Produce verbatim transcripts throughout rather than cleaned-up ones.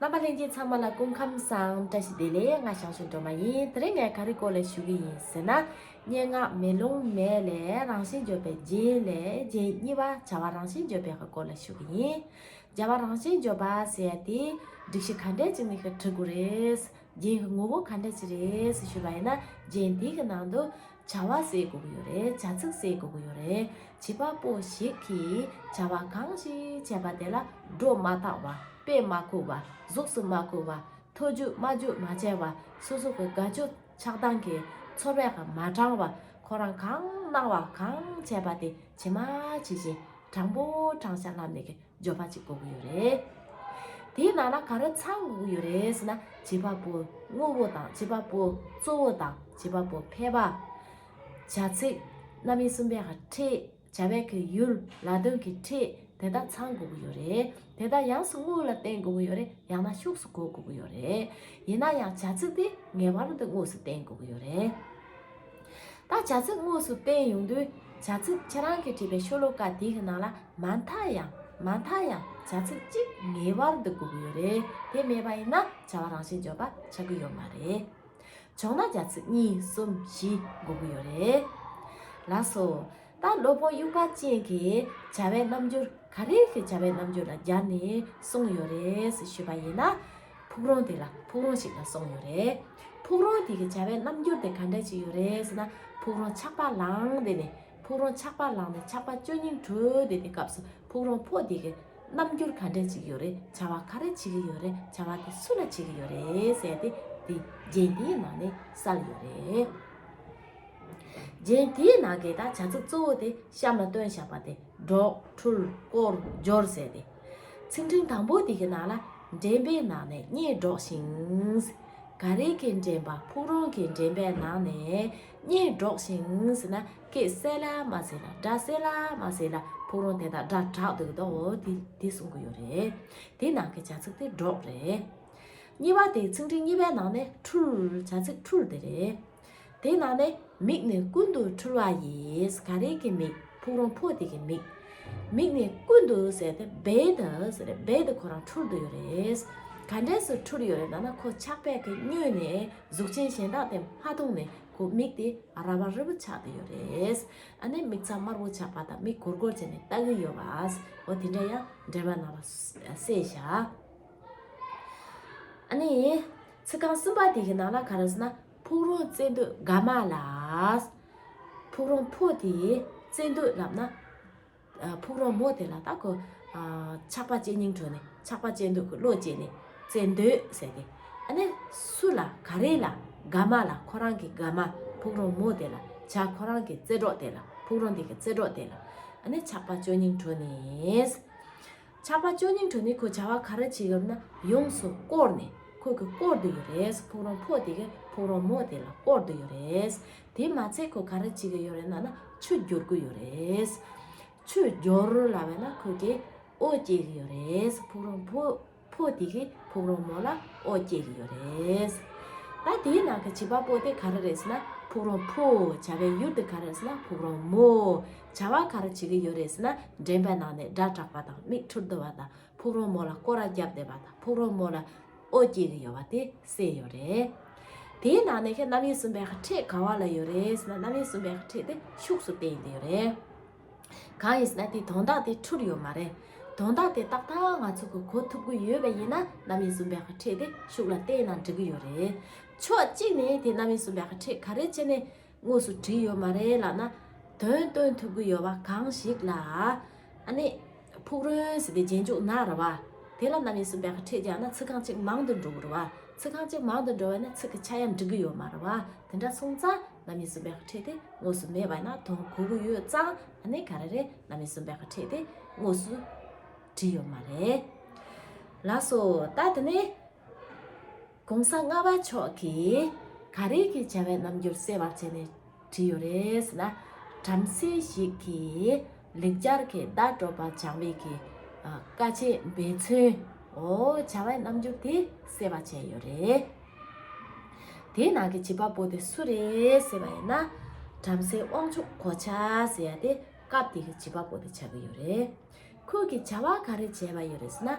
རྣམ་པ་ལྷན་རྒྱས་ཚང་མ་ལ་སྐུ་ཁམས་བཟང་། བཀྲ་ཤིས་བདེ་ལེགས། ང་ཞང་ཞུང་སྒྲོལ་མ་ཡིན། དེ་རིང་ངས་ག་རེ་སྐོར་ལ་ཞུ་གི་ཡིན་ཟེར་ན། སྙན་ངག་མེ་ལོང་མེ་ལས་རང་བཞིན་བརྗོད་པའི་རྒྱན་ལས་རྒྱན་གཉིས་པ་བྱ་བ་རང་བཞིན་བརྗོད་པའི་སྐོར་ལ་ཞུ་གི་ཡིན། བྱ་བ་རང་བཞིན་བརྗོད་པ་ཟེར་ཡ་དེ་སྒྲིག་གཞི་ག་འདྲས་ཅིག་ནས་ཁ་བྲི་དགོས་རེད། རྒྱན་གྱི་ངོ་བོ་ག་འདྲས་ཅིག་རེད་ཞུས་པ་ཡིན་ན། རྒྱན་དེ་གི་ནང་དུ་བྱ་བ་ཟེར་དགོས་ཀྱི་ཡོད་རེད། བྱ་ཚིག་ཟེར་དགོས་ཀྱི་ཡོད་རེད། བྱེད་པ་པོ་ཞིག་གིས་བྱ་བ་གང་ཞིག་བྱས་པ་དེ་ལ་སྒྲོ་མ་བཏགས་པ། དཔེ་མ་ཁུག་པ། གཟུགས་སུ་མ་ཁུག་པ། ཐོ་རྒྱུག་མ་རྒྱུག་མ་བྱས་པ། སོ་སོ་གི་དགའ་སྐྱོ་ཆགས་སྡང་གི་ཚོར་བས་མ་དྲངས་པ། ཁོ་རང་གང་གནང་བ་གང་བྱས་པ་དེ་ཇི་མ་ཇི་བཞིན་དྲང་པོ་དྲང་བཞག་ལབ་ནས་ཀྱི་བརྗོད་པ་ཅིག་དགོས་ཀྱི་ཡོད་རེད། དེའི་ནང་ལ་ག་རེ་ཚང་དགོས་ཀྱི་ཡོད་རེད་ཟེར་ན། བྱེད་པ་པོ་དངོས་པོ་དང་། བྱེད་པ་པོ་གཙོ་བོ་དང་། བྱེད་པ་པོ་ཕལ་པ། བྱ་ཚིག་རྣམ་དབྱེ་གསུམ་པའི་ཁ་ཕྲད། བྱ་བའི་གི་ཡུལ། ལ་དོན་གྱི་ཕྲད། དེ་དག་ཚང་དགོས་ཀྱི་ཡོད་རེད། དེ་དག་ཡང་སུ་དངོས་ལ་བརྟེན་དགོས་ཀྱི་ཡོད་རེད། ཡང་ན་ཤུགས་སུ་གོ་དགོས་ཀྱི་ཡོད་རེད། ཡིན་ན་ཡང་བྱ་ཚིག་དེ་ངེས་པར་དུ་དངོས་སུ་བརྟེན་དགོས་ཀྱི་ཡོད་རེད། ད་བྱ་ཚིག་དངོས་སུ་བསྟན་ཡོང་དུས། བྱ་ཚིག་ཁྱེད་རང་གིས་བྲིས་པའི་ཤོ་ལོ་ཀ་དེ་གི་ནང་ལ་མ་མཐའ་ཡང་། མ་མཐའ་ཡང་བྱ་ཚིག་གཅིག་ངེས་པར་དུ་དགོས་ཀྱི་ཡོད་རེད། དེ་མེད་པ་ཡིན་ན་བྱ་བ་རང་བཞིན་བརྗོད་པ་ཆགས་ཀྱི་ཡོད་མ་རེད། བྱུང་ན་བྱ་ཚིག་གཉིས་གསུམ་བཞི་དགོས་ཀྱི་ཡོད་རེད། ལགས་སོ། ད་སློབ་དཔོན་དབྱུག་པ་ཅན་གྱིས་བྱ་བའི་རྣམ་འགྱུར་ག་རེ་གི་བྱ་བའི་རྣམ་འགྱུར་ལ་སྦྱར་ནས་གསུངས་ཡོད་རེད་ཞུས་པ་ཡིན་ན། ཕུག་རོན་དེ་ལ། ཕུག་རོན་ཞིག་ལ་གསུངས་ཡོད་རེད། ཕུག་རོན་དེ་གི་བྱ་བའི་རྣམ་འགྱུར་དེ་ག་འདྲ་ཅིག་ཡོད་རེད་ཟེར་ན། ཕུག་རོན་ཆགས་པ་ལངས་དེ་ནས། ཕུག་རོན་ཆགས་པ་ལངས་ནས་ཆགས་པ་ཅོ་སྙིང་བྲོ་དེ་དེ་སྐབས་སུ་ཕུག་རོན་ཕོ་དེ་གི་རྣམ་འགྱུར་ག་འདྲ་ཅིག་ཡོད་རེད། བྱ་བ་ག་རེ་བྱེད་ཀྱི་ཡོད་རེད། བྱ་བ་དེ་སུ་ལ་བྱེད་ཀྱི་ཡོད་རེད་ཟེར་ཏེ། དེ་རྒྱན་དེའི་ནང་ནས་གསལ་ཡོད་རེད། རྒྱན་དེའི་ནང་གི་ད་བྱ་ཚིག་གཙོ་བོ་དེ་གཤམ་ལ་སྟོན་བཞག་པ་དེ། སྒྲོག། འཁྲུལ། བསྐོར། སྦྱོར་ཟེར་ཏེ། ཚིག་ཕྲེང་དང་པོ་དེ་གི་ནང་ལ་འདྲེན་པའི་ནང་ནས་སྙན་སྒྲོག་ཞིང་། ག་རེ་གི་འདྲེན་པ། ཕུག་རོན་གྱི་འདྲེན་པའི་ནང་ནས་སྙན་སྒྲོག་ཞིང་ཟེར་ན། སྐད་གསལ་ལ་མ་གསལ་ལ། སྒྲ་གསལ་ལ་མ་གསལ་ལ་ཕུག་རོན་དེ་དག་སྒྲ་གྲགས་འདུག་གདོང་འོ་དེ་དེ་གསུང་གི་ཡོད་རེད། དེ་ནང་གི་བྱ་ཚིག་དེ་སྒྲོག་རེད། གཉིས་པ་དེ་ཚིག་ཕྲེང་གཉིས་པའི་ནང་ནས་འཁྲུལ། བྱ་ཚིག་འཁྲུལ་དེ་རེད། དེའི་ནང་ནས་མིག་ནི་ཀུན་ཏུ་འཁྲུལ་བ་ཡིས། ག་རེ་གི་མིག། ཕུག་རོན་ཕོ་དེ་གི་མིག། མིག་ནི་ཀུན་ཏུ་ཟེར་ཏེ་རྦད་དེ་ཟེར་རེད། རྦད་དེ་ཁོ་རང་འཁྲུལ་དུ་ཡོད་རེད། ག་འདྲས་སུ་འཁྲུལ་ཡོད་རེད་ལབ་ན། ཁོ་ཆགས་པས་ཀྱི་སྨྱོས་ནས་གཟུགས་ཅན་གཞན་དག་དེ་མ་མཐོང་ནས་ཁོ་མིག་དེ་ར་བ་རི་བོ་ཆགས་དུ་ཡོད་རེད། ཨ་ནི་མིག་རྩ་དམར་པོ་ཆགས་པ་དང་མིག་སྒོར་སྒོར་བྱས་ནས་ལྟ་གི་ཡོད་པ། འོ་དེ་འདྲ་ཡང་འདྲེན་པ་ནང་ལ་གསལ་བཞག་ཨ་ནི་ཚིག་རྐང་གསུམ་པ་དེ་གི་ནང་ལ་ག་རེ་ཟེར་ན། ཕུག་རོན་རྩེ་འདོད་དགའ་མ་ལ། ཕུག་རོན་ཕོ་དེ་རྩེ་འདོད་ལབ་ན། ཨ། ཕུག་རོན་མོ་དེ་ལ་ད་ཁོ། ཨ། ཆགས་པ་ཅན་སྙིང་བྲོ་ནས། ཆགས་པ་ཅན་འདོད་ཀྱི་བློ་སྐྱེས་ནས་རྩེ་འདོད་ཟེར་ཏེ། ཨ་ནི་སུ་ལ། ག་རེ་ལ། དགའ་མ་ལ། ཁོ་རང་གི་དགའ་མ། ཕུག་རོན་མོ་དེ་ལ། བྱ་ཁོ་རང་གི་རྩེ་གྲོགས་དེ་ལ། ཕུག་རོན་དེ་གི་རྩེ་གྲོགས་དེ་ལ། ཨ་ནི་ཆགས་པ་ཅན་སྙིང་བྲོ་ནས། ཆགས་པ་ཅན་སྙིང་བྲོ་ནས་ཁོ་བྱ་བ་ག་རེ་བྱེད་ཀྱི་ཡོད་ན། ཡོངས་སུ་བསྐོར་ནས་ཁོ་གིས་བསྐོར་དུ་ཡོད་རེད། ཕུག་རོན་ཕོ་དེ་གིས་ཕུག་རོན་མོ་དེ་ལ་བསྐོར་དུ་ཡོད་རེད། དེ་མ་ཚད་ཁོ་ག་རེ་བྱེད་ཀྱི་ཡོད་རེད་ན་ན། ཆུ་སྦྱོར་གྱི་ཡོད་རེད། ཆུ་སྦྱོར་ལབ་པ་ན་ཁོ་གིས་འོ་སྐྱེལ་གྱི་ཡོད་རེད། ཕུག་རོན་ཕོ་ཕོ་དེ་གིས་ཕུག་རོན་མོ་ལ་འོ་སྐྱེལ་གྱི་ཡོད་རེད། ད་དེའི་ནང་གི་བྱེད་པ་པོ་དེ་ག་རེ་རེད་ཟེར་ན། ཕུག་རོན་ཕོ། བྱ་བའི་ཡུལ་དེ་ག་རེ་རེད་ཟེར་ན། ཕུག་རོན་མོ། བྱ་བ་ག་རེ་བྱེད་ཀྱི་ཡོད་རེད་ཟེར་ན། འདྲེན་པའི་ནང་ནས་སྒྲ་གྲགས་པ་དང་། མིག་འཁྲུལ་བསྡད་པ་དང་། ཕུག་རོན་མོ་ལ་སྐོར་ར་བརྒྱབ་བསྡད་པ་དང་། ཕུག་རོན་མོ་ལ་འོ་སྐྱེལ་གྱི་ཡོད་པ་དེ་གསལ་ཡོད་རེད། དེའི་ནང་ནས་ཁྱེད་རྣམ་དབྱེ་གསུམ་པའི་ཕྲད་ག་བ་ལ་ཡོད་རེད་ཟེར་ན། རྣམ་དབྱེ་གསུམ་པའི་ཕྲད་དེ་ཤུགས་སུ་བསྟན་ཡོད་རེད། གང་ཡིན་ཟེར་ན། དེའི་དོན་དག་དེ་འཁྲུལ་ཡོད་མ་རེད། དོན་དག་དེ་ཏག་ཏག་ང་ཚོ་གིས་གོ་ཐུབ་ཀྱི་ཡོད་པ་ཡིན་ན། རྣམ་དབྱེ་གསུམ་པའི་ཕྲད་དེ་ཤུགས་ལ་བསྟན་ན་འགྲིག་གི་ཡོད་རེད། ཕྱོགས་གཅིག་ནས་དེ་རྣམ་དབྱེ་གསུམ་པའི་ཕྲད་ག་རེ་བྱས་ནས་དངོས་སུ་བྲིས་ཡོད་མ་རེད་ལབ་ན། དོན་སྟོན་ཐུབ་ཀྱི་ཡོད་པ་གང་ཞིག་ལ། ཨ་ནི་ཕུག་རོན་ཟེར་ཏེ་རྗེས་འཇུག་ན་རེད་པ། དེ་ལ་རྣམ་དབྱེ་གསུམ་པའི་ཕྲད་སྦྱར་ན་ཚིག་རྐང་གཅིག་མང་དུ་འགྲོ་གི་རེད་པ། ཚིག་རྐང་གཅིག་མང་དུ་འགྲོ་བ་ན་ཚིག་གི་ཆ་ཡང་འགྲིག་གི་ཡོད་མ་རེད་པ། དེ་འདྲ་སོང་ཙང་རྣམ་དབྱེ་གསུམ་པའི་ཕྲད་དེ་དངོས་སུ་མེད་པ་ན་དོན་གོ་གི་ཡོད་ཙང་། ཨ་ནི་ག་རེ་རེད། རྣམ་དབྱེ་གསུམ་པའི་ཕྲད་དེ་དངོས་སུ་བྲིས་ཡོད་མ་རེད། ལགས་སོ། ད་དེ་ནས་གོང་ས་ལྔ་པ་མཆོག་གིས་ག་རེ་གི་བྱ་བའི་རྣམ་འགྱུར་གསལ་བར་བྱས་ནས་བྲིས་ཡོད་རེད་ཟེར་ན། བྲམ་ཟེ་ཞིག་གིས་ལེགས་སྦྱར་གྱི་ཟླ་དྲོ་པ་སྦྱང་བའི་གི། ཨ། དཀའ་སྤྱད་འབད་བརྩོན། འོ། བྱ་བའི་རྣམ་འགྱུར་དེ་གསལ་བར་བྱས་ཡོད་རེད། དེའི་ནང་གི་བྱེད་པ་པོ་དེ་སུ་རེད་ཟེར་བ་ཡིན་ན། བྲམ་ཟེ་དབང་ཕྱུག་གོ་ཆ་ཟེར་ཡ་དེ་སྐབས་དེ་གི་བྱེད་པ་པོ་དེ་ཆགས་ཀྱི་ཡོད་རེད། ཁོས་ཀྱིས་བྱ་བ་ག་རེ་བྱས་པ་ཡོད་རེད་ཟེར་ན།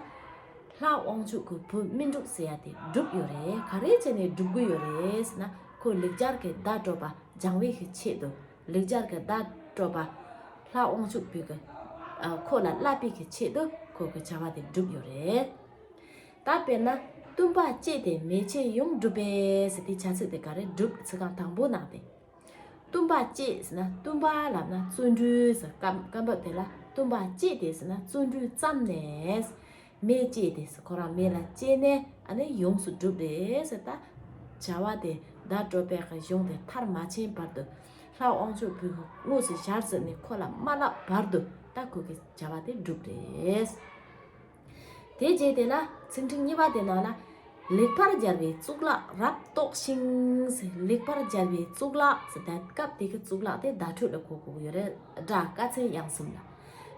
ལྷ་དབང་ཕྱུག་གི་བུ་སྨིན་དྲུག་ཟེར་ཡ་དེ་བསྒྲུབས་ཡོད་རེད། ག་རེ་བྱས་ནས་བསྒྲུབ་གི་ཡོད་རེད་ཟེར་ན། ཁོ་ལེགས་སྦྱར་གྱི་བརྡ་སྤྲོད་པ་སྦྱང་བའི་གི་ཆེད་དུ། ལེགས་སྦྱར་གྱི་བརྡ་སྤྲོད་པ་ལྷ་དབང་ཕྱུག་བུ་གི་ཨ་ཁོ་ལ་བསླབ་པའི་གི་ཆེད་དུ་ཁོ་གི་བྱ་བ་དེ་བསྒྲུབས་ཡོད་རེད། ད་དཔེར་ན། བསྟུན་པ་བསྐྱེད་དེ་མེ་ལྕེ་ཡོངས་བསྒྲུབས་པས་ཟེར་དེ་བྱ་ཚིག་དེ་ག་རེ་བསྒྲུབས་ཚིག་རྐང་དང་པོ་ནང་དེ། བསྟུན་པ་བསྐྱེད་ཟེར་ན། བསྟུན་པ་ལབ་ན་བརྩོན་འགྲུས་ཟེར། སྐབས་སྐབས་འབབ་དེ་ལ་བསྟུན་པ་བསྐྱེད་དེ་ཟེར་ན་བརྩོན་འགྲུས་བརྩམས་ནས། མེ་ལྕེ་དེ་ཟེར་ཁོ་རང་མེ་ལ་བསྐྱེད་ནས་ཨ་ནི་ཡོངས་སུ་གྲུབ་རེད་ཟེར། ད་བྱ་བ་དེ་བརྡ་སྤྲོད་པའི་གཞུང་དེ་མཐར་མ་ཕྱིན་བར་དུ་ལྷ་དབང་ཕྱུག་བུ་དངོས་སུ་ཞལ་གཟིགས་ནས་ཁོ་ལ་མ་བསླབས་བར་དུ་ད་ཁོ་གི་བྱ་བ་དེ་གྲུབ་རེད། དེ་རྗེས་དེ་ལ་ཚིག་ཕྲེང་གཉིས་པ་དེ་ནང་ལ། ལེགས་པར་སྦྱར་བའི་གཙུག་ལག་རབ་རྟོགས་ཤིང་། ལེགས་པར་སྦྱར་བའི་གཙུག་ལག་ཟེར་ད་སྐབས་དེ་གི་གཙུག་ལག་དེ་བརྡ་སྤྲོད་ལ་གོ་དགོས་ཀྱི་ཡོད་རེད། སྒྲ་ཀ་ཚན་དབྱངས་གསུམ་ལ།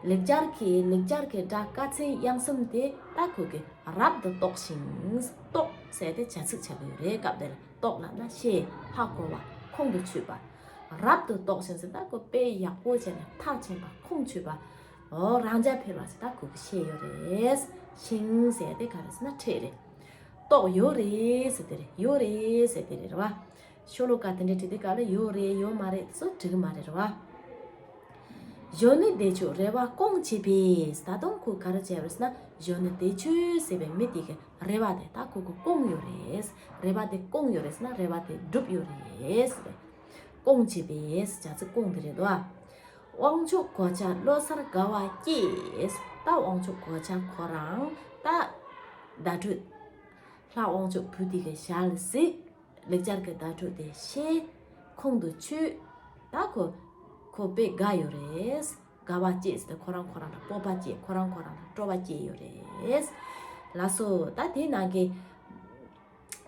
ལེགས་སྦྱར་གྱི་ལེགས་སྦྱར་གྱི་སྒྲ་ཀ་ཚན་དབྱངས་གསུམ་དེ་ད་ཁོ་གི་རབ་ཏུ་རྟོགས་ཤིང་། རྟོགས་ཟེར་དེ་བྱ་ཚིག་ཆགས་ཀྱི་ཡོད་རེད། སྐབས་དེ་ལ་རྟོགས་ལབ་ན་ཤེས། ཧ་གོ་བ། ཁོང་དུ་ཆུད་པ། རབ་ཏུ་རྟོགས་ཤིང་ཟེར་ད་ཁོ་དཔེ་ཡག་པོ་བྱས་ནས་མཐར་ཕྱིན་པ་ཁོང་ཆུད་པ། འོ་རང་རྒྱ་འཕེལ་བ་ཟེར་ད་ཁོ་གི་ཤེས་ཡོད་རེད། ཤིང་ཟེར་དེ་ག་རེ་ཟེར་ན་ཕྲད་རེད། རྟོགས་ཡོད་རེད་ཟེར་དེ་རེད། ཡོད་རེད་ཟེར་དེ་རེད་རེད་བ། ཤོ་ལོ་ཀ་དེ་འདྲའི་བྲིས་དུས་སྐབས་ལ་ཡོད་རེད་ཡོད་མ་རེད་སོགས་འབྲི་གི་མ་རེད་རེད་བ། གཞོན་ནུ་བདེ་མཆོག་རེ་བ་སྐོང་བྱེད་པས། ད་དུང་ཁོས་ག་རེ་བྱས་པ་རེད་ཟེར་ན། གཞོན་ནུ་བདེ་མཆོག་ཟེར་བའི་མི་དེ་གི་རེ་བ་དེ་ད་ཁོ་གི་སྐོང་ཡོད་རེད། རེ་བ་དེ་སྐོང་ཡོད་རེད་ཟེར་ན་རེ་བ་དེ་འགྲུབ་ཡོད་རེད། སྐོང་བྱེད་པས་བྱ་ཚིག་སྐོང་དེ་རེད་དོ། དབང་ཕྱུག་གོ་ཆ་བློ་གསར་དགའ་བ་སྐྱེས། ད་དབང་ཕྱུག་གོ་ཆ་ཁོ་རང་ད་བརྡ་སྤྲོད། ལྷ་དབང་ཕྱུག་བུ་དེ་གི་ཞལ་གཟིགས། ལེགས་སྦྱར་གྱི་བརྡ་སྤྲོད་དེ་ཤེས། ཁོང་དུ་ཆུད། ད་ཁོ་ཁོ་དཔེ་དགའ་ཡོད་རེད། དགའ་བ་སྐྱེས་ཟེར་ཏེ་ཁོ་རང་ཁོ་རང་ལ་སྤོབས་པ་སྐྱེས། ཁོ་རང་ཁོ་རང་ལ་སྤྲོ་བ་སྐྱེས་ཡོད་རེད། ལགས་སོ། ད་དེའི་ནང་གི་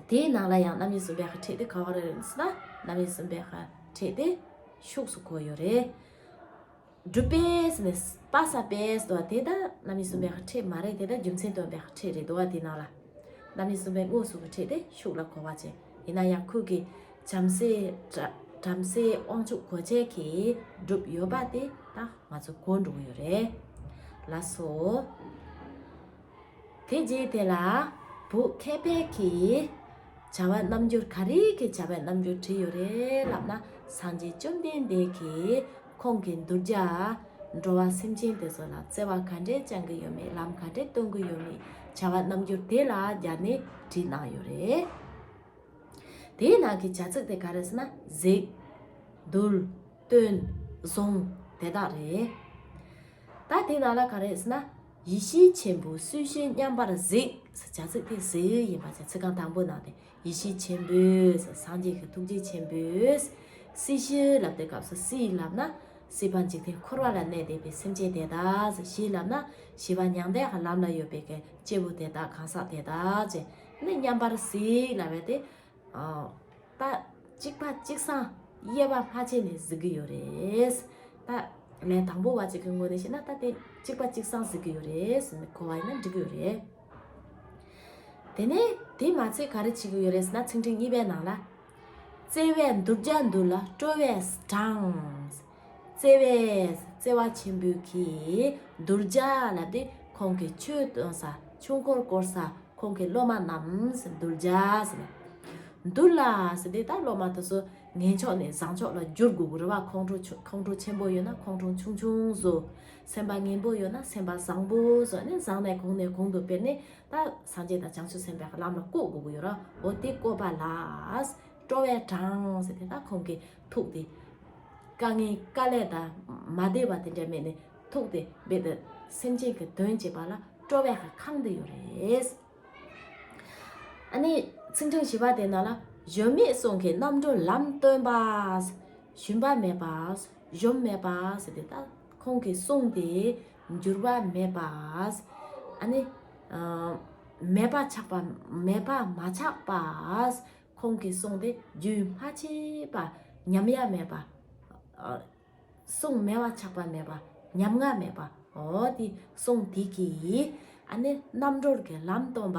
དེའི་ནང་ལ་ཡང་རྣམ་དབྱེ་གསུམ་པའི་ཁ་ཕྲད་དེ་ག་བ་རེད་ཟེར་ན། རྣམ་དབྱེ་གསུམ་པའི་ཁ་ཕྲད་དེ་ཤུགས་སུ་གོ་ཡོད་རེད། སྒྲུབ་པས་ཟེར་ནས་པ་ས་པས་དོ་དེ་ད་རྣམ་དབྱེ་གསུམ་པའི་ཁ་ཕྲད་མ་རེད། དེ་ད་རྒྱུ་མཚན་སྟོན་པའི་ཁ་ཕྲད་རེད་དོ། དེ་ནང་ལ་རྣམ་དབྱེ་གསུམ་པའི་དངོས་སུ་གི་ཕྲད་དེ་ཤུགས་ལ་གོ་བ་བྱས། ཡིན་ན་ཡང་ཁོ་གི་བྲམ་ཟེ་བྲ- བྲམ་ཟེ་དབང་ཕྱུག་གོ་ཆའི་གི་སྒྲུབ་ཡོད་པ་དེ་ད་ང་ཚོ་གོ་འགྲོ་གི་ཡོད་རེད། ལགས་སོ། དེ་རྗེས་དེ་ལ་བུ་མཁས་པས་ཀྱིས་བྱ་བའི་རྣམ་འགྱུར་ག་རེ་གི་བྱ་བའི་རྣམ་འགྱུར་བྲིས་ཡོད་རེད་ལབ་ན། སངས་རྒྱས་བཅོམ་ལྡན་འདས་ཀྱིས་ཁོང་གི་གདུལ་བྱ་འགྲོ་བ་སེམས་ཅན་དེ་ཚོ་ལ་བརྩེ་བ་ག་འདྲས་བཅང་གི་ཡོད་མེད། ལམ་ག་འདྲས་སྟོན་གི་ཡོད་མེད། བྱ་བའི་རྣམ་འགྱུར་དེ་ལ་སྦྱར་ནས་བྲིས་གནང་ཡོད་རེད། དེའི་ནང་གི་བྱ་ཚིག་དེ་ག་རེ་ཟེར་ན། གཟིགས། འདུལ། སྟོན། བཟུང་། དེ་དག་རེད། ད་དེ་ནང་ལ་ག་རེ་ཟེར་ན། ཡེ་ཤེས་ཆེན་པོའི་སྲིད་ཞི་མཉམ་པར་གཟིགས། བྱ་ཚིག་དེ་གཟིགས་ཡིན་པ་བྱ་ཚིག་རྐང་དང་པོ་ནང་དེ། ཡེ་ཤེས་ཆེན་པོའི་སངས་རྒྱས་ཀྱི་ཐུགས་རྗེ་ཆེན་པོའི། སྲིད་ཞི་ལབ་དུས་སྐབས་སུ་སྲིད་ལབ་ན་སྲིད་པ་འཇིག་རྟེན་འཁོར་བ་ལ་གནས་བསྡད་པའི་སེམས་ཅན་དེ་དག། ཞི་ལབ་ན་ཞི་བ་མྱང་འདས་ཀྱི་ལམ་ལ་ཡོད་པའི་གི་སྐྱེ་བོ་དེ་དག་གང་ཟག་དེ་དག་ཅེས་ནི་མཉམ་པར་གཟིགས་ལབ་པ་དེ། ཨ། ད་གཅིག་པ་གཅིག་སང་དབྱེ་བ་མ་ཕྱེ་ནས་གཟིགས་ཀྱི་ཡོད་རེད། ད་ལན་དང་པོ་བ་གཅིག་གི་ངོས་ནས་བཤད་ན་ད་དེ་གཅིག་པ་གཅིག་སང་གཟིགས་ཀྱི་ཡོད་རེད་ཟེར་ནས་གོ་བ་ཡིན་ན་འགྲིག་གི་ཡོད་རེད། དེ་ནས་དེ་མ་ཚད་ག་རེ་བྱེད་ཀྱི་ཡོད་རེད་ཟེར་ན། ཚིག་ཕྲེང་གཉིས་པའི་ནང་ལ། བརྩེ་བས་གདུལ་བྱ་འདུལ་ལ་སྤྲོ་བས་དྲངས། བརྩེ་བས་བརྩེ་བ་ཆེན་པོས་ཀྱིས་གདུལ་བྱ་ལབ་དེ་ཁོང་གི་ཆོས་སྟོན་ས། ཆོས་འཁོར་བསྐོར་ས། ཁོང་གི་སློབ་མ་རྣམས་གདུལ་བྱ་ཟེར་ན། འདུལ་ལ་ཟེར་དེ་ད་སློབ་མ་དེ་ཚོ་ངན་ཕྱོགས་ནས་བཟང་ཕྱོགས་ལ་བསྒྱུར་དགོས་ཀྱི་རེད་བ། ཁོང་ཁྲོ་ཆུ- ཁོང་ཁྲོ་ཆེན་པོ་ཡོད་ན་ཁོང་ཁྲོ་ཆུང་ཆུང་བཟོ། སེམས་པ་ངན་པོ་ཡོད་ན་སེམས་པ་བཟང་པོ་བཟོ་ནས་བཟང་ནས་གོང་ནས་གོང་དུ་སྤེལ་ནས་ད་སངས་རྒྱས་དང་བྱང་ཆུབ་སེམས་དཔའི་ལམ་ལ་བཀོད་དགོས་ཀྱི་ཡོད་རེད། འོ་དེ་བཀོད་པ་ལ་སྤྲོ་བས་དྲངས་ཟེར་དེ་ད་ཁོང་གི་ཐུགས་དེ་དཀའ་ངལ་དཀའ་ལས་དང་མ་བདེ་བ་དེ་འདྲ་མེད་ནས་ཐུགས་དེ་རྦད་དེ་སེམས་ཅན་གྱི་དོན་བྱེད་པ་ལ་སྤྲོ་བས་ཁེངས་བསྡད་ཡོད་རེད། ཨ་ནི་ཚིག་ཕྲེང་བཞི་པ་དེ་ནང་ལ། གཞོམ་མེད་གསུང་གིས་རྣམ་གྲོལ་ལམ་སྟོན་པ། ཞུམ་པ་མེད་པ། གཞོམ་མེད་པ་ཟེར་དེ་ད་ཁོང་གི་གསུང་དེ་འགྱུར་བ་མེད་པ། ཨ་ནི་ཨ་མེད་པ་ཆགས་པ་མེད་པ་མ་ཆགས་པ། ཁོང་གི་གསུང་དེ་རྒྱུན་མ་ཆད་པ་ཉམས་ཡ་མེད་པ། ཨ། གསུང་མེད་པ་ཆགས་པ་མེད་པ། ཉམ་ང་མེད་པ། འོ་དེ་གསུང་དེ་གིས་ཨ་ནི་རྣམ་གྲོལ་གྱི་ལམ་སྟོན་པ།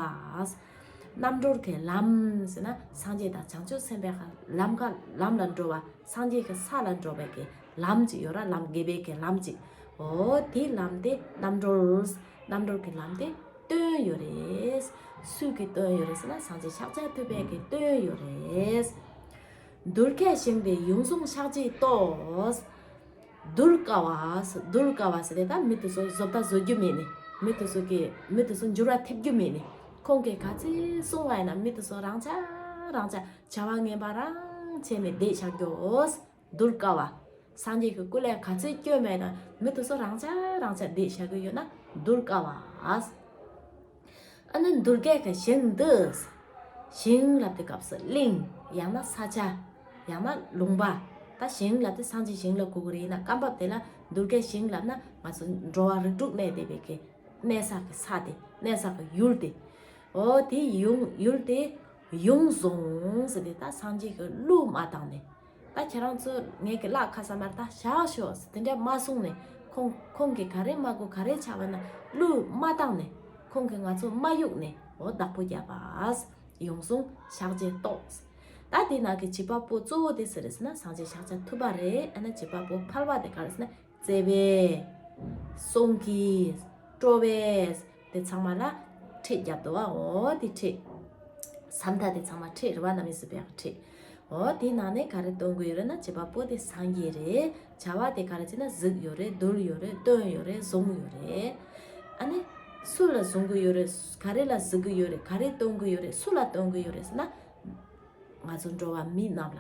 རྣམ་གྲོལ་གྱི་ལམ་ཟེར་ན་སངས་རྒྱས་དང་བྱང་ཆུབ་སེམས་དཔའི་ལམ་ཁ་ལམ་ལ་འགྲོ་བ། སངས་རྒྱས་ཀྱི་ས་ལ་འགྲོ་བའི་གི་ལམ་ཅིག་ཡོད་ར། ལམ་དགེ་བའི་གི་ལམ་ཅིག་འོ་དེ་ལམ་དེ་རྣམ་གྲོལ། རྣམ་གྲོལ་གྱི་ལམ་དེ་སྟོན། སྟོན་ཡོད་རེད། སུས་ཀྱིས་སྟོན་ཡོད་རེད་ཟེར་ན་སངས་རྒྱས་ཤཱཀྱ་ཐུབ་པས་ཀྱིས་སྟོན་ཡོད་རེད། གདུལ་དཀའི་ཞིང་དེར་ཡོངས་བཟུང་ཕྱག་རྒྱས་བསྟོད། གདུལ་དཀའ་བ། གདུལ་དཀའ་བ་ཟེར་ཏེ་ད་མི་དེ་ཚོ་བཟོ་ལྟ་བཟོ་རྒྱུ་མེད་ནས། མི་དེ་ཚོ་གི་མི་དེ་ཚོ་འགྱུར་བ་ཐེབས་རྒྱུ་མེད་ནས། ཁོང་གིས་ག་ཚོད་གསུང་བ་ཡིན་ན་མི་དེ་ཚོ་རང་ཆ་རང་ཆ་བྱ་བ་ངན་པ་རང་བྱས་ནས་བསྡད་བཞག་རྒྱུ། གདུལ་དཀའ་བ། སངས་རྒྱས་ཀྱི་སྐུ་ལས་ག་ཚོད་བསྐྱོན་མེད་ན་མི་དེ་ཚོ་རང་ཆ་རང་ཆ་བསྡད་བཞག་གི་ཡོད་ན་གདུལ་དཀའ་བ། ཨ་ནི་གདུལ་དཀའི་ཞིང་འདི། ཞིང་ལབ་དུས་སྐབས་སུ་གླིང་། ཡང་ན་ས་ཆ། ཡང་ན་ལུང་པ། ད་ཞིང་ལབ་དུས་སངས་རྒྱས་ཞིང་ལ་གོ་གི་རེད། ཡིན་ན་སྐབས་བབ་དེ་ལ་གདུལ་དཀའི་ཞིང་ལབ་ན་ང་ཚོ་འགྲོ་བ་རིགས་དྲུག་གནས་བསྡད་པའི་གི་གནས་ས་གི་ས་དེ། གནས་ས་གི་ཡུལ་དེ། འོ་དེ་ཡུལ་ཡུལ་དེ་ཡོངས་བཟུང་ཟེར་ཏེ་ད་སངས་རྒྱས་ཀྱི་བློ་མ་བཏང་ནས། ད་ཁྱེད་རང་ཚོ་ངེད་ཀྱི་ལག་ཁ་ས་མར་ད་བཞག་ཤོག་ཟེར་དེ་འདྲ་མ་གསུངས་ནས། ཁོང་ཁོང་གིས་ག་རེ་མ་དགོས་ག་རེ་བྱ་བ་ན་བློ་མ་བཏང་ནས། ཁོང་གིས་ང་ཚོ་མ་གཡུགས་ནས་འོ་བདག་པོ་བརྒྱབ་པ། ཡོངས་བཟུང་ཕྱག་རྒྱས་བསྟོད། ད་དེ་ནང་གི་བྱེད་པ་པོ་གཙོ་བོ་དེ་སུ་རེད་ཟེར་ན་སངས་རྒྱས་ཤཱཀྱ་ཐུབ་པ་རེད། ཨ་ན་བྱེད་པ་པོ་ཕལ་པ་དེ་ག་རེད་ཟེར་ན། བརྩེ་བས། གསུང་གིས། སྤྲོ་བས། དེ་ཚང་མ་ལ་ཁྲིད་བརྒྱབ་འདུག་བ། འོ་དེ་ཁྲིད། ས་མཐའ་དེ་ཚང་མ་ཁྲིད་རེད་བ། རྣམ་དབྱེ་སུ་བས་ཁྲིད། འོ་དེ་ནང་ནས་ག་རེ་སྟོན་གི་ཡོད་རེད་ན་བྱེད་པ་པོ་དེ་སངས་རྒྱས་རེད། བྱ་བ་དེ་ག་རེ་བྱས་ན་གཟིགས་ཡོད་རེད། འདུལ་ཡོད་རེད། སྟོན་ཡོད་རེད། བཟུང་ཡོད་རེད། ཨ་ནི་སུ་ལ་བཟུང་གི་ཡོད་རེད། ག་རེ་ལ་གཟིགས་གི་ཡོད་རེད། ག་རེ་སྟོན་གི་ཡོད་རེད། སུ་ལ་སྟོན་གི་ཡོད་རེད་ཟེར་ན། ང་ཚོ་འགྲོ་བ་མི་རྣམས་ལ།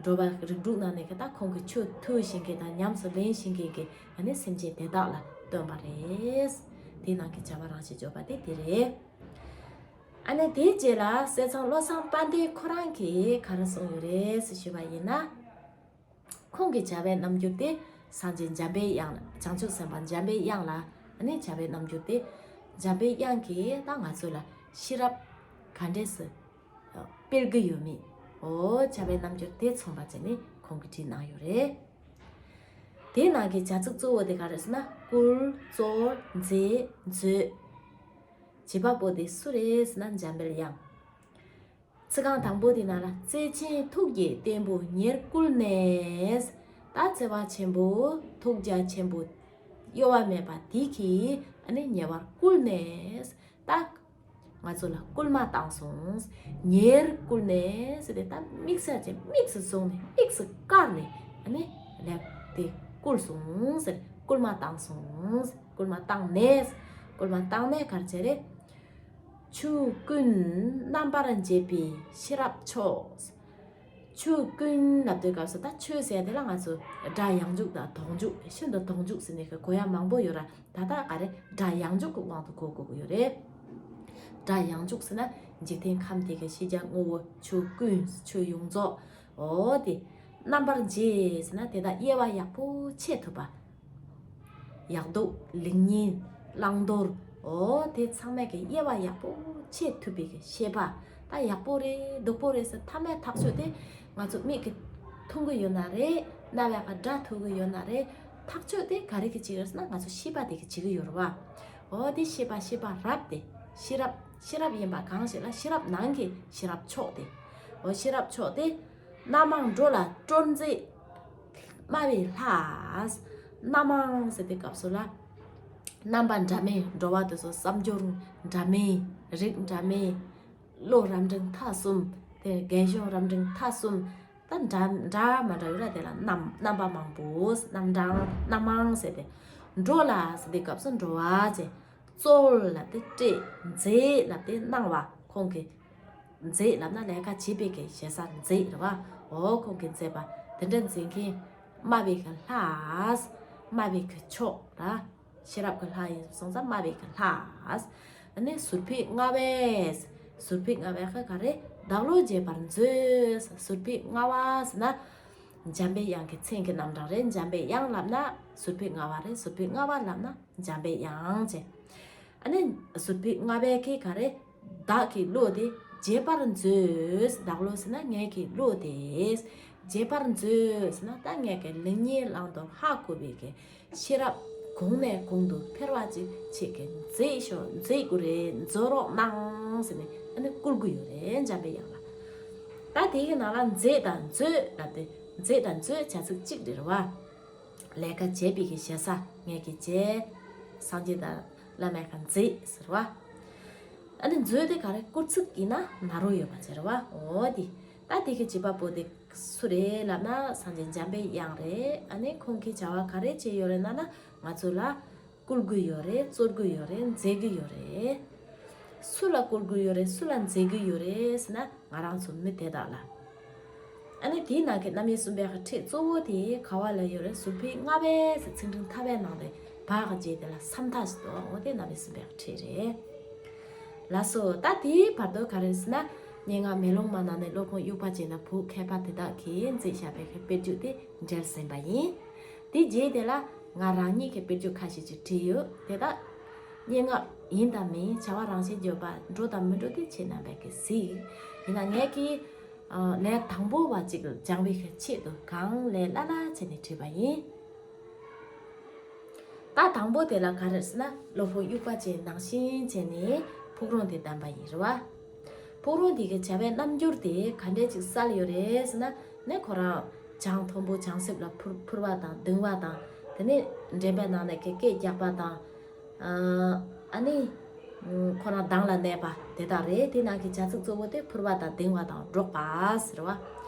འགྲོ་བ་རིགས་དྲུག་ནང་ནས་ཀྱི་ད་ཁོང་གི་ཆོས་ཐོས་ཤེས་མཁན་དང་ཉམས་སུ་ལེན་ཤེས་མཁན་གྱི་ཨ་ནི་སེམས་ཅན་དེ་དག་ལ་སྟོན་པ་རེད། དེ་ནང་གི་བྱ་བ་རང་བཞིན་བརྗོད་པ་དེ་དེ་རེད། ཨ་ནི་དེའི་རྗེས་ལ་ཟས་གཙང་བློ་བཟང་དཔལ་ལྡན་ཁོ་རང་གིས་ག་རེ་གསུངས་ཡོད་རེད་ཟེར་ཞུས་པ་ཡིན་ན། ཁོང་གི་བྱ་བའི་རྣམ་འགྱུར་དེ་སངས་རྒྱས་འཇམ་པའི་དབྱངས་ལ། བྱང་ཆུབ་སེམས་དཔའ་འཇམ་པའི་དབྱངས་ལ་ཨ་ནི་བྱ་བའི་རྣམ་འགྱུར་དེ། འཇམ་པའི་དབྱངས་ཀྱིས་ད་ང་ཚོ་ལ་ཤེས་རབ་ག་འདྲས་སུ་སྤེལ་གྱི་ཡོད་མེད། འོ་བྱ་བའི་རྣམ་འགྱུར་དེ་མཚོན་པ་བྱས་ནས་ཁོང་གིས་བྲིས་གནང་ཡོད་རེད། དེའི་ནང་གི་བྱ་ཚིག་གཙོ་བོ་དེ་ག་རེ་ཟེར་ན། བསྐུལ། གཙོར། མཛད། མཛོད། བྱེད་པ་པོ་དེ་སུ་རེད་ཟེར་ན་འཇམ་དཔལ་དབྱངས། ཚིག་རྐང་དང་པོ་དེ་ནང་ལ་བརྩེ་ཆེན་ཐུགས་ཀྱི་བརྟན་པོ་ཉེར་བསྐུལ་ནས། ད་བརྩེ་བ་ཆེན་པོ་ཐུགས་རྒྱ་ཆེན་པོ་གཡོ་བ་མེད་པ་དེ་གིས་ཨ་ནི་ཉེ་བར་བསྐུལ་ནས། ད་ང་ཚོ་ལ་བསྐུལ་མ་བཏང་སོང་། ཉེར་བསྐུལ་ནས་ཟེར་ཏེ་ད་དམིགས་བསལ་གྱི་དམིགས་སུ་བཟུང་ནས་དམིགས་སུ་བཀར་ནས་ཨ་ནི་ལེགས་ཏེ་བསྐུལ་སོང་ཟེར། བསྐུལ་མ་བཏང་སོང་། བསྐུལ་མ་བཏང་ནས། བསྐུལ་མ་བཏང་ནས་ག་རེ་བྱས་རེད། ཆོས་ཀུན་རྣམ་པར་འབྱེད་པའི་ཤེས་རབ་མཆོག། ཆོས་ཀུན་ལབ་དུས་སྐབས་སུ་ད་ཆོས་ཟེར་དེ་ལ་ང་ཚོ་སྒྲ་ཡངས་འཇུག་དང་དོག་འཇུག་ཤིན་ཏུ་དོག་འཇུག་ཟེར་ནས་གོ་ཡ་མང་པོ་ཡོད་ར། ད་ལྟ་ག་རེ་སྒྲ་ཡངས་འཇུག་གི་དབང་དུ་གོ་དགོས་ཀྱི་ཡོད་རེད། སྒྲ་ཡངས་འཇུག་ཟེར་ན་འཇིག་རྟེན་ཁམས་དེ་གའི་ཤེས་བྱ་དངོས་པོ་ཆོས་ཀུན་ཆོས་ཡོངས་རྫོགས། འོ་དེ། རྣམ་པར་འབྱེད་ཟེར་ན་དེ་དག་དབྱེ་བ་ཡག་པོ་ཕྱེ་ཐུབ་པ། ཡག་སྡུག་ལེགས་ཉེས་བླང་དོར། འོ་དེ་ཚང་མས་ཀྱི་དབྱེ་བ་ཡག་པོ་ཕྱེ་ཐུབ་པའི་གི་ཤེས་པ། ད་ཡག་པོ་རེད་སྡུག་པོ་རེད་ཟེར་མཐའ་མའི་ཐག་གཅོད་དེ་ང་ཚོ་མིག་གིས་མཐོང་གི་ཡོད་ན་རེད། རྣ་བས་ཀྱི་སྒྲ་ཐོས་ཀྱི་ཡོད་ན་རེད། ཐག་གཅོད་དེ་ག་རེ་གིས་བྱེད་ཀྱི་རེད་ཟེར་ན་ང་ཚོ་ཤེས་པ་དེ་གིས་བྱེད་ཀྱི་ཡོད་རེད་བ། འོ་དེ་ཤེས་པ་ཤེས་པ་རབ་དེ། ཤེས་རབ་ཤེས་རབ་ཡིན་པ་གང་ཞིག་ལ་ཤེས་རབ་ནང་གི་ཤེས་རབ་མཆོག་དེ། འོ་ཤེས་རབ་མཆོག་དེ། རྣམ་མང་འགྲོ་ལ་སྤྲོ་མཛད་སྨྲ་བའི་ལྷ། རྣམ་མང་ཟེར་དུས་སྐབས་སུ་ལ། རྣམ་པ་འདྲ་མིན་འགྲོ་བ་དེ་ཚོ་བསམ་སྦྱོར་འདྲ་མིན། རིགས་འདྲ་མིན། བློ་རབ་འབྲིང་ཐ་གསུམ། དེ་རྒན་གཞོན་རབ་འབྲིང་ཐ་གསུམ། ད་འདྲ་འདྲ་མ་འདྲ་ཡོད་ར། དེ་ལ་རྣམ་རྣམ་པ་མང་པོ། རྣམ་གྲངས་རྣམ་མང་ཟེར་ཏེ། འགྲོ་ལ་ཟེར་དུས་སྐབས་སུ་འགྲོ་བ་བྱས། གཙོར་ལབ་སྟེ་སྤྲད། མཛད་ལབ་སྟེ་གནང་བ། ཁོང་གིས་མཛད་ལབ་ན་ལས་ཀ་བྱེད་པའི་གི་ཞེ་ས་མཛད་རེད་བ། འོ་ཁོང་གིས་མཛད་པ་དེ་འདྲ་མཛད་མཁན། སྨྲ་བའི་གི་ལྷ། སྨྲ་བའི་གི་མཆོག་ར། ཤེས་རབ་ཀྱི་ལྷ་ཡིན་སོང་ཙང་སྨྲ་བའི་གི་ལྷ། ཨ་ནི་ཟུར་ཕུད་ལྔ་པས། ཟུར་ཕུད་ལྔ་པའི་གི་ག་རེ། བདག་བློ་རྒྱས་པར་མཛོད། ཟུར་ཕུད་ལྔ་པ་ཟེར་ན། འཇམ་པའི་དབྱངས་ཀྱི་མཚན་གྱི་རྣམ་གྲངས་རེད། འཇམ་པའི་དབྱངས་ལབ་ན་ཟུར་ཕུད་ལྔ་པ་རེད། ཟུར་ཕུད་ལྔ་པ་ལབ་ན་འཇམ་པའི་དབྱངས་ཅེས། ཨ་ནི་ཟུར་ཕུད་ལྔ་པའི་གི་ག་རེ། བདག་གི་བློ་དེ་རྒྱས་པར་མཛོད། བདག་བློ་ཟེར་ན་ངའི་གི་བློ་དེ། རྒྱས་པར་མཛོད་ཟེར་ན་ད་ངའི་གི་ལེགས་ཉེས་བླང་དོར་ཧ་གོ་བའི་གི་ཤེས་རབ་གོང་ནས་གོང་དུ་འཕེལ་བ་ཅིག་ཁྱེད་ཀྱིས་མཛད་ཤོག་མཛད་དགོས་རེད། མཛོད་རོགས་གནང་ཟེར་ནས་ཨ་ནི་བསྐུལ་གི་ཡོད་རེད། འཇམ་པའི་དབྱངས་ལ། ད་དེ་གི་ནང་ལ་མཛད་དང་མཛོད་ལབ་སྟེ། མཛད་དང་མཛོད་བྱ་ཚིག་གཅིག་རེད་བ། ལས་ཀ་བྱེད་པའི་གི་ཞེ་ས་ངས་ཀྱི་བྱས། སངས་རྒྱས་དང་ བླ་མའི་ཁ་མཛེས་ཟེར་བ། ཨ་ནི་མཛོད་དེ་ག་རེ་སྐུར་ཚིག་ཡིན་ན་ན་རོ་ཡོད་པ་ཟེར་བ། འོ་དེ། ད་དེ་གི་བྱེད་པ་པོ་དེ་སུ་རེད་ལབ་ན་སངས་རྒྱས་འཇམ་པའི་དབྱངས་རེད། ཨ་ནི་ཁོང་གིས་བྱ་བ་ག་རེ་བྱས་ཡོད་རེད་ན་ན་ང་ཚོ་ལ་བསྐུལ་གི་ཡོད་རེད། སྩོལ་གི་ཡོད་རེད། མཛད་གི་ཡོད་རེད། སུ་ལ་བསྐུལ་གི་ཡོད་རེད། སུ་ལ་མཛད་གི་ཡོད་རེད་ཟེར་ན་ང་རང་ཚོ་མི་དེ་དག་ལ། ཨ་ནི་དེའི་ནང་གི་རྣམ་དབྱེ་གསུམ་པའི་ཁྲིད་གཙོ་བོ་དེ་ག་བ་ལ་ཡོད་རེད། ཟུར་ཕུད་ལྔ་པའི་ཚིག་ཕྲེང་ཐ་པའི་ནང་དེ་བག་བྱས་དེ་ལ་ས་མཐའ་ཞིག་འདུག་འོ་དེ་རྣམ་དབྱེ་གསུམ་པའི་ཁྲིད་རེད། ལགས་སོ། ད་དེའི་བར་དུ་ག་རེ་ཟེར་ན། སྙན་ངག་མེ་ལོང་མ་ནང་ནས་སློབ་དཔོན་དབྱུག་པ་ཅན་དང་བོད་མཁས་པ་དེ་དག་གིས་མཛད་བཞག་པའི་གི་དཔེར་བརྗོད་དེ་འགྲེལ་ཟིན་པ་ཡིན། དེ་རྗེས་དེ་ལ་ང་རང་ཉིད་ཀྱི་དཔེར་བརྗོད་ཁ་ཤས་ཅིག་བྲིས་ཡོད། དེ་དག་སྙན་ངག་ཡིན་དང་མིན། བྱ་བ་རང་བཞིན་བརྗོད་པ་འགྲོ་དང་མི་འགྲོ་དེ་ཁྱེད་རྣམ་པས་ཀྱིས་གཟིགས། ཡིན་ན་ངས་ཀྱིས་ཨ་ལས་དང་པོ་བ་ཅིག་སྦྱང་བའི་གི་ཆེད་དུ་གང་ལས་སླ་སླ་བྱས་ནས་བྲིས་པ་ཡིན། ད་དང་པོ་དེ་ལ་ག་རེ་ཟེར་ན་སློབ་དཔོན་དབྱུག་པ་ཅན་ནང་བཞིན་བྱས་ནས་ཕུག་རོན་དེ་བདམས་པ་ཡིན་རེད་བ། ཕུག་རོན་དེ་གི་བྱ་བའི་རྣམ་འགྱུར་དེ་ག་འདྲས་ཅིག་གསལ་ཡོད་རེད་ཟེར་ན། ནས་ཁོ་རང་བྱང་མཐོན་པོ་བྱང་སེབ་ལ་འཕུར་འཕུར་བ་དང་ལྡིང་བ་དང་། དེ་ནས་འདྲེན་པའི་ནང་ནས་ཀྱི་སྐད་རྒྱག་པ་དང་། ཨ་ནི་ཁོ་རང་གདངས་ལ་གནས་པ་དེ་དག་རེད། དེ་ནང་གི་བྱ་ཚིག་གཙོ་བོ་དེ་འཕུར་བ་དང་ལྡིང་བ་དང་འདྲོག་པ་ཟེར་བ།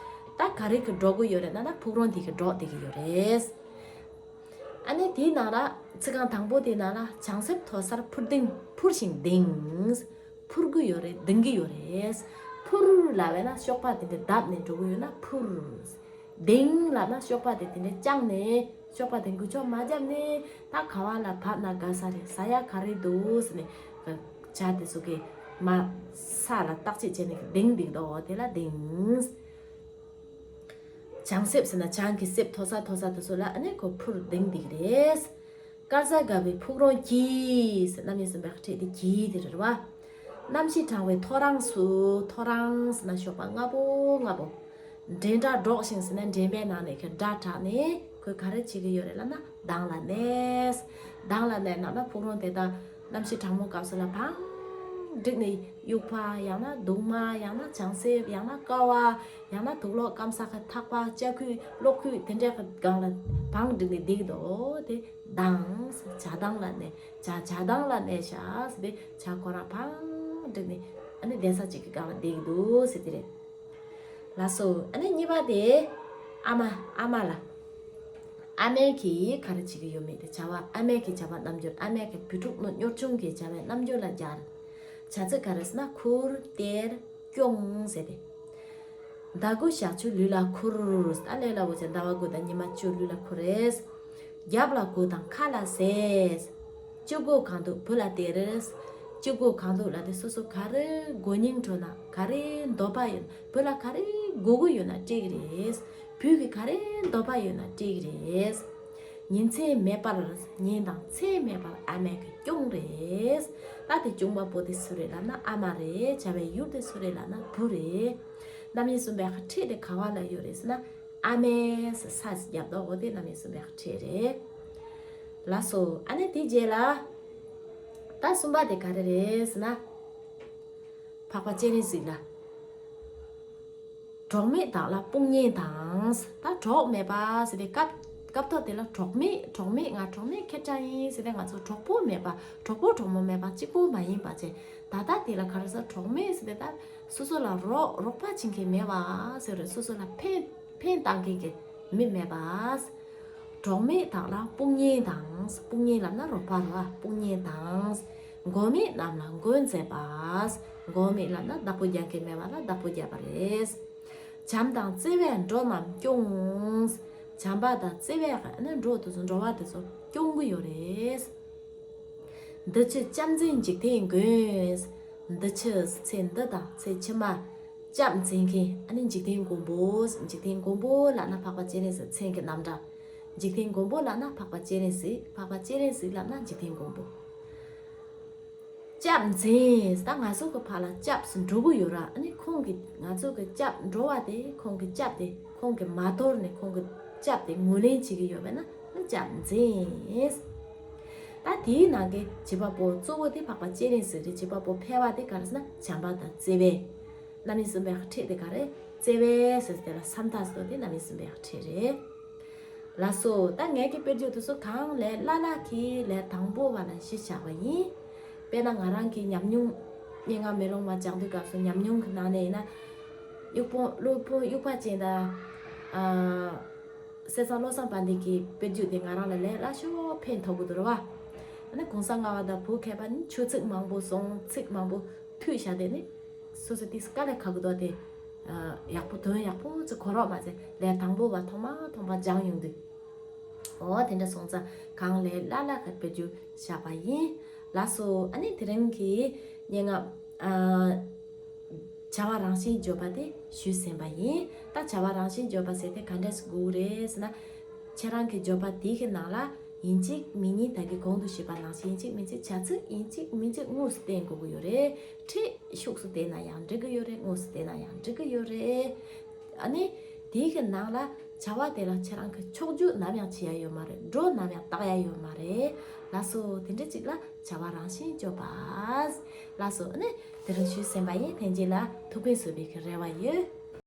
ད་ག་རེ་གི་འདྲོག་གི་ཡོད་རེད་ན་ན་ཕུག་རོན་དེ་གི་འདྲོག་བསྡད་ཀྱི་ཡོད་རེད། ཨ་ནི་དེའི་ནང་ལ་ཚིག་རྐང་དང་པོ་དེའི་ནང་ལ་བྱང་སེབ་མཐོ་སར་འཕུར་ལྡིང་འཕུར་ཞིང་ལྡིང་། འཕུར་གི་ཡོད་རེད། ལྡིང་གི་ཡོད་རེད། འཕུར་ལབ་པས་ན་གཤོག་པ་དེ་འདྲ་བརྡབས་ནས་འགྲོ་གི་ཡོད་ན་འཕུར། ལྡིང་ལབ་ན་གཤོག་པ་དེ་དེ་འདྲ་བརྐྱངས་ནས་གཤོག་པ་དེ་འགུལ་ཕྱོགས་མ་བརྒྱབ་ནས་ད་ག་བ་ལ་བབས་ན་དགའ་ས་རེད། ཟ་ཡ་ག་རེ་འདུག་ཟེར་ནས་བྱ་དེ་ཚོ་གི་མ་ས་ལ་བརྟག་དཔྱད་བྱས་ནས་ལྡིང་ལྡིང་དོ་དེ་ལ་ལྡིང་། བྱང་སེབ་ཟེར་ན་བྱང་གི་སེབ་མཐོ་ས་མཐོ་ས་དེ་ཚོ་ལ་ཨ་ནི་ཁོ་འཕུར་ལྡིང་བསྡད་ཀྱི་རེད། དཀར་གསལ་དགའ་བའི་ཕུག་རོན་གྱིས་ཟེར་རྣམ་དབྱེ་གསུམ་པའི་ཁྲིད་དེ་གྱིས་དེ་རེད་བ། གནམ་གཤིས་གྲང་བའི་ཐོ་རངས་སུ། ཐོ་རངས་ཟེར་ན་གཤོག་པ་ལྔ་པོ་ལྔ་པོ། འདྲེན་སྒྲ་སྒྲོག་ཞིང་ཟེར་ན་འདྲེན་པའི་ནང་ནས་ཁྱེར་སྒྲ་གྲགས་ནས་ཁོས་ག་རེ་བྱེད་ཀྱི་ཡོད་རེད་ལབ་ན་གདངས་ལ་གནས། གདངས་ལ་གནས་ན་ན་ཕུག་རོན་དེ་དག་གནམ་གཤིས་གྲང་མོ་སྐབས་སུ་ལ་བང་བསྒྲིགས་ནས་དབྱུག་པ་ཡང་ན་གདུང་མ་ཡང་ན་བྱང་སེབ་ཡང་ན་ཀ་བ་ཡང་ན་དུག་ལོག་སྐམ་ས་ཁ་ཐག་པ་ལྕགས་ཁུ་གློག་ཁུ་དེ་འདྲའི་སྒང་ལ་བང་བསྒྲིགས་ནས་བསྡད་ཀྱི་འདུག་དེ་གདངས། བྱ་གདངས་ལ་གནས། བྱ་བྱ་གདངས་ལ་གནས་ཤག་ཟེར་ཏེ་བྱ་ཁོ་རང་བང་བསྒྲིགས་ནས་ཨ་ནི་གདན་ས་གཅིག་གི་སྒང་ལ་བསྡད་ཀྱི་འདུག་ཟེར་དེ་རེད། ལགས་སོ། ཨ་ནི་གཉིས་པ་དེ། ཨ་མ། ཨ་མ་ལ། ཨ་མས་ཀྱིས་ག་རེ་བྱེད་ཀྱི་ཡོད་མེད་དེ་བྱ་བ། ཨ་མས་ཀྱི་བྱ་བ་རྣམ་འགྱུར། ཨ་མས་ཀྱི་བུ་ཕྲུག་ནོ་སྨྱོར་ཆུང་གི་བྱ་བའི་རྣམ་འགྱུར་ལ་སྦྱར། བྱ་ཚིག་ག་རེ་ཟེར་ན་ཁུར། སྟེར། སྐྱོང་ཟེར་ཏེ། ཟླ་དགུ་ཞག་བཅུ་ལུས་ལ་ཁུར། ད་ལས་སླ་བོ་བྱས་ཟླ་བ་དགུ་དང་ཉི་མ་བཅུ་ལུས་ལ་ཁུར་རེད། རྒྱབ་ལ་དགུ་དང་ཁ་ལ་ཟས། སྤྱི་སྒོ་གང་འདུག་བུ་ལ་སྟེར། སྤྱི་སྒོ་གང་འདུག་ལབ་དེ་སོ་སོ་ག་རེ་མགོ་སྙིང་བྲོ་ན་ག་རེ་འདོད་པ་ཡོད་ན་བུ་ལ་ག་རེ་དགོས་ཀྱི་ཡོད་ན་སྤྲད་ཀྱི་རེད། བུ་གི་ག་རེ་འདོད་པ་ཡོད་ན་སྤྲད་ཀྱི་རེད། ཉིན་མཚན་མེད་པར། ཉིན་དང་མཚན་མེད་པར་ཨ་མས་ཀྱིས་སྐྱོང་རེད། ད་དེ་སྐྱོང་བ་པོ་དེ་སུ་རེད་ལབ་ན་ཨ་མ་རེད། བྱ་བའི་ཡུལ་དེ་སུ་རེད་ལབ་ན་བུ་རེད། རྣམ་དབྱེ་གསུམ་པའི་ཁྲིད་དེ་ག་བ་ལ་ཡོད་རེད་ཟེར་ན། ཨ་མའི་ས་ས་རྒྱབ་དོ་འོ་དེ་རྣམ་དབྱེ་གསུམ་པའི་ཁྲིད་རེད། ལགས་སོ། ཨ་ནི་དེ་རྗེས་ལ་ད་གསུམ་པ་དེ་ག་རེ་རེད་ཟེར་ན། འཕགས་པ་སྤྱན་རས་གཟིགས་ལ། གྲོགས་མེད་དག་ལ་དཔུང་གཉེན་དང་། ད་གྲོགས་མེད་པ་ཟེར་ཏེ་སྐབས་སྐབས་ཐོག་དེ་ལ་གྲོགས་མེད་གྲོགས་མེད་ང་གྲོགས་མེད་ཁེར་རྐྱང་ཡིན་ཟེར་ཏེ་ང་ཚོ་གྲོགས་པོ་མེད་པ་གྲོགས་པོ་གྲོགས་མོ་མེད་པ་གཅིག་པོ་མ་ཡིན་པ་བྱས་ད་ལྟ་དེ་ལ་ག་རེ་ཟེར་གྲོགས་མེད་ཟེར་ཏེ་ད་སོ་སོ་ལ་རོགས་རོགས་པ་བྱེད་མཁན་མེད་པ་ཟེར་རེད། སོ་སོ་ལ་ཕན་ཕན་བཏགས་མཁན་གྱི་མི་མེད་པ། གྲོགས་མེད་དག་ལ་དཔུང་གཉེན་དང་། དཔུང་གཉེན་ལབ་ན་རོགས་པ་རེད་བ། དཔུང་གཉེན་དང་། མགོན་མེད་རྣམས་ལ་མགོན་མཛད་པ། མགོན་མེད་ལབ་ན་བདག་པོ་རྒྱག་མཁན་མེད་པ་ལ་བདག་པོ་རྒྱག་པ་རེད། བྱམས་དང་བརྩེ་བས་འགྲོ་རྣམས་སྐྱོང་། བྱམས་པ་དང་བརྩེ་བས་ནི་འགྲོ་དེ་ཚོ་འགྲོ་བ་དེ་ཚོ་སྐྱོང་གི་ཡོད་རེད། འདི་ཕྱི་སྐྱབས་མཛད་འཇིག་རྟེན་མགོན། འདི་ཕྱི་ཚེ་འདི་དང་ཚེ་ཕྱི་མ། སྐྱབས་མཛད་མཁན་ཨ་ནི་འཇིག་རྟེན་མགོན་པོ། འཇིག་རྟེན་མགོན་པོ་ལབ་ན་འཕགས་པ་སྤྱན་རས་གཟིགས་མཚན་གྱི་རྣམ་གྲངས། འཇིག་རྟེན་མགོན་པོ་ལབ་ན་འཕགས་པ་སྤྱན་རས་གཟིགས། འཕགས་པ་སྤྱན་རས་གཟིགས་ལབ་ན་འཇིག་རྟེན་མགོན་པོ། སྐྱབས་མཛད་ད་ང་ཚོ་གི་ཕར་ལ་སྐྱབས་སུ་འགྲོ་གི་ཡོད་ར། ཨ་ནི་ཁོང་གི་ང་ཚོ་གི་སྐྱབས་འགྲོ་བ་དེ་ཁོང་གི་སྐྱབས་དེ་ཁོང་གི་མ་དོར་ནས་ཁོང་གི་སྐྱབས་དེ་ངོས་ལེན་བྱེད་ཀྱི་ཡོད་པས་ན་ཨ་ནི་སྐྱབས་མཛད། ད་དེའི་ནང་གི་བྱེད་པ་པོ་གཙོ་བོ་དེ་འཕགས་པ་སྤྱན་རས་གཟིགས་རེད། བྱེད་པ་པོ་ཕལ་བ་དེ་ག་རེ་ཟེར་ན་བྱམས་པ་དང་བརྩེ་བས། རྣམ་དབྱེ་གསུམ་པའི་ཁྲིད་དེ་ག་རེ་བརྩེ་བས་ཟེར་དེ་ལ་ས་མཐའ་ཟེར་དེ་རྣམ་དབྱེ་གསུམ་པའི་ཁྲིད་རེད། ལགས་སོ། ད་ངས་ཀྱི་དཔེར་བརྗོད་དེ་ཚོ་གང་ལས་སླ་ལ་གི་ལས་དང་པོ་བ་ལ་གཞི་བཞག་པ་ཡིན། དཔེར་ན་ང་རང་གི་ཉམས་མྱོང་སྙན་ངག་མེ་ལོང་མ་སྦྱང་དུས་སྐབས་སུ་ཉམས་མྱོང་གི་ནང་ནས་ཡིན་ན། དབྱུག་སྤོང་སློབ་དཔོན་དབྱུག་པ་ཅན་དང་། ཨ། གསེར་ཟངས་བློ་བཟང་དཔལ་ལྡན་གྱི་དཔེར་བརྗོད་དེ་ང་རང་ལ་ལས་སླ་ཤོས་ཕན་ཐོགས་ཀྱི་འདུག་རེད་བ། ཨ་ནི་གོང་ས་ལྔ་པ་དང་བོད་མཁས་པ་ནི་ཆོས་ཚིག་མང་པོ་གསུངས། ཚིག་མང་པོ་མཐུད་བཞག་དེ་ནི། སོ་སོ་དེ་དཀའ་ལས་ཁག་གི་འདུག་དེ། ཡག་པོ་དོན་ཡག་པོ་ཅིག་གོ་རོགས་མ་ཟད་ལས་དང་པོ་བ་ཐོག་མ་ཐོག་མ་སྦྱང་ཡོང་དུས། འོ་དེ་འདྲ་སོང་ཙང་གང་ལས་སླ་སླ་ག་དཔེ་རྒྱུ་བཞག་པ་ཡིན། ལགས་སོ། ཨ་ནི་དེ་རིང་གི་སྙན་ངག་ཨ། བྱ་བ་རང་བཞིན་བརྗོད་པ་དེ་ཞུས་ཟིན་པ་ཡིན། ད་བྱ་བ་རང་བཞིན་བརྗོད་པ་ཟེར་དེ་ག་འདྲས་དགོས་རེད་ཟེར་ན། ཁྱེད་རང་གི་བརྗོད་པ་དེ་གི་ནང་ལ་ཡིན་གཅིག་མིན་གཉིས། ད་གི་གོང་དུ་ཞུས་པ་ནང་བཞིན་ཡིན་གཅིག་མིན་གཅིག་བྱ་ཚིག་ཡིན་གཅིག་མིན་གཅིག་དངོས་སུ་བསྟན་དགོས་ཀྱི་ཡོད་རེད། ཁྲིད་ཤུགས་སུ་བསྟན་ན་ཡང་འགྲིག་གི་ཡོད་རེད། དངོས་སུ་བསྟན་ན་ཡང་འགྲིག་གི་ཡོད་རེད། ཨ་ནི་དེའི་གི་ནང་ལ་བྱ་བ་དེ་ལ་ཁྱེད་རང་གི་ཕྱོགས་བསྒྱུར་ནམ་ཡང་བྱེད་ཡ་ཡོད་མ་རེད། སྒྲོ་ནམ་ཡང་བཏགས་ཡ་ཡོད་མ་རེད། ལགས་སོ། དེ་འདྲ་ཅིག་ལ་བྱ་བ་རང་བཞིན་བརྗོད་པ། ལགས་སོ། ཨ་ནི་དེ་རིང་ཞུས་ཟིན་པ་ཡིན། ལྷན་རྒྱས་ལ་ཐུགས་ཕན་གསོས་པའི་གི་རེ་བ་ཡོད།